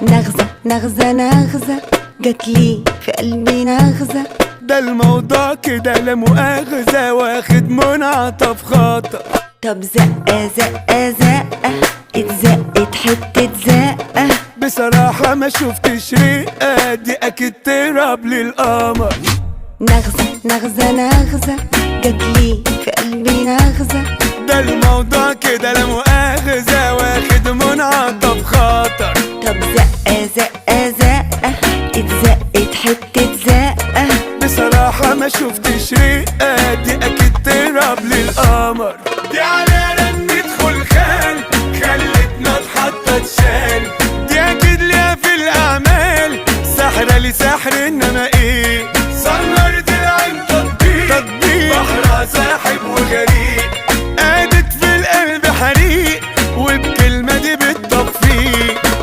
نغزة نغزة نغزة جاتلي في قلبي نغزة. ده الموضوع كده لا مؤاخذة، واخد منعطف خطر. طب زقة زقة زقة اتزقت حتة زقة. بصراحة ما شفتش رقة، دي أكيد تهرب للقمر. نغزة نغزة نغزة جاتلي في قلبي نغزة. ده الموضوع كده لا مؤاخذة، واخد منعطف خطر.